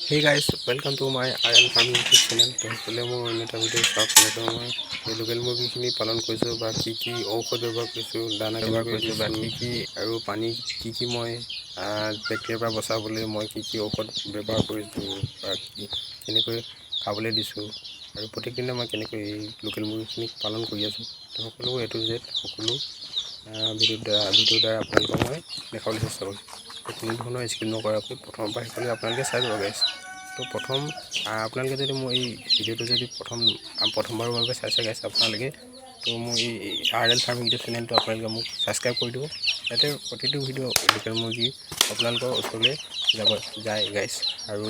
Hey guys, welcome to my RL Farming YouTube channel. তো সকলোৱে মোৰ অন্য এটা ভিডিঅ' চাওক, কেনেকৈ মই এই লোকেল মুৰ্গীখিনি পালন কৰিছোঁ বা কি কি ঔষধ ব্যৱহাৰ কৰিছোঁ, দানা ব্যৱহাৰ কৰিছোঁ বা কি কি আৰু পানী কি কি, মই বেক্টেৰিয়াৰ পৰা বচাবলৈ মই কি কি ঔষধ ব্যৱহাৰ কৰিছোঁ বা কি কেনেকৈ খাবলৈ দিছোঁ আৰু প্ৰত্যেক দিনে মই কেনেকৈ এই লোকেল মুৰ্গীখিনিক পালন কৰি আছোঁ, তো সকলো এ টু জেড সকলো ভিডিঅ'ৰ দ্বাৰা আপোনালোকক মই দেখাবলৈ চেষ্টা কৰিছোঁ। কোনো ধৰণৰ স্কিপ নকৰাকৈ প্ৰথমৰ পৰা শেষলৈ আপোনালোকে চাই যাব গাইজ। তো প্ৰথম আপোনালোকে যদি মোৰ এই ভিডিঅ'টো যদি প্ৰথমবাৰৰ বাবে চাইছে গাইজ আপোনালোকে, তো মোৰ এই আৰ এল ফাৰ্মিং ইউটিউব চেনেলটো আপোনালোকে মোক ছাবস্ক্ৰাইব কৰি দিব, যাতে প্ৰতিটো ভিডিঅ' লোকেল মুৰ্গী আপোনালোকৰ ওচৰলৈ যাব যায় গাইজ। আৰু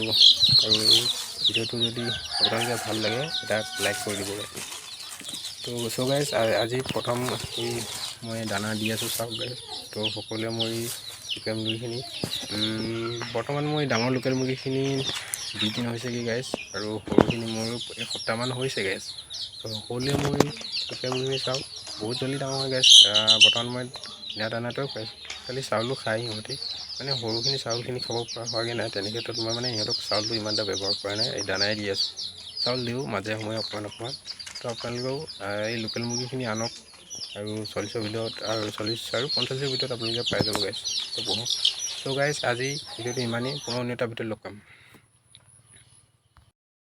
এই ভিডিঅ'টো যদি আপোনালোকে ভাল লাগে, এটা লাইক কৰি দিব গাইজ। তো চ' গাইজ, আজি প্ৰথম এই মই দানা দি আছোঁ, চাওক গাইজ। তো সকলোৱে মোৰ এই লোকেল মুৰ্গীখিনি, বৰ্তমান মই ডাঙৰ লোকেল মুৰ্গীখিনি 2 দিন হৈছেগৈ গাইজ আৰু সৰুখিনি মোৰ এসপ্তাহমান হৈছে গাইজ। তো সকলোৱে মোৰ এই লোকেল মুৰ্গীখিনি চাওক, বহুত জল্দি ডাঙৰ হয় গাইজ। বৰ্তমান মই কিনা দানাটোৱে খুৱাইছোঁ, খালি চাউলো খায় সিহঁতি। মানে সৰুখিনি চাউলখিনি খাব পৰা হোৱাগৈ নাই। তেনে ক্ষেত্ৰত মই মানে সিহঁতক চাউলটো ইমান এটা ব্যৱহাৰ কৰা নাই, এই দানাই দি আছোঁ। চাউল দিওঁ মাজে সময়ে অকণমান অকণমান। তো আপোনালোকেও এই লোকেল মুৰ্গীখিনি আনক আৰু 40ৰ ভিতৰত আৰু 40 আৰু 45ৰ ভিতৰত আপোনালোকে পাই যাব গাইজ। তো বহুত চ' গাইজ, আজি ভিডিঅ'টো ইমানেই। পুনৰ অন্য এটা ভিডিঅ'ত লগ পাম।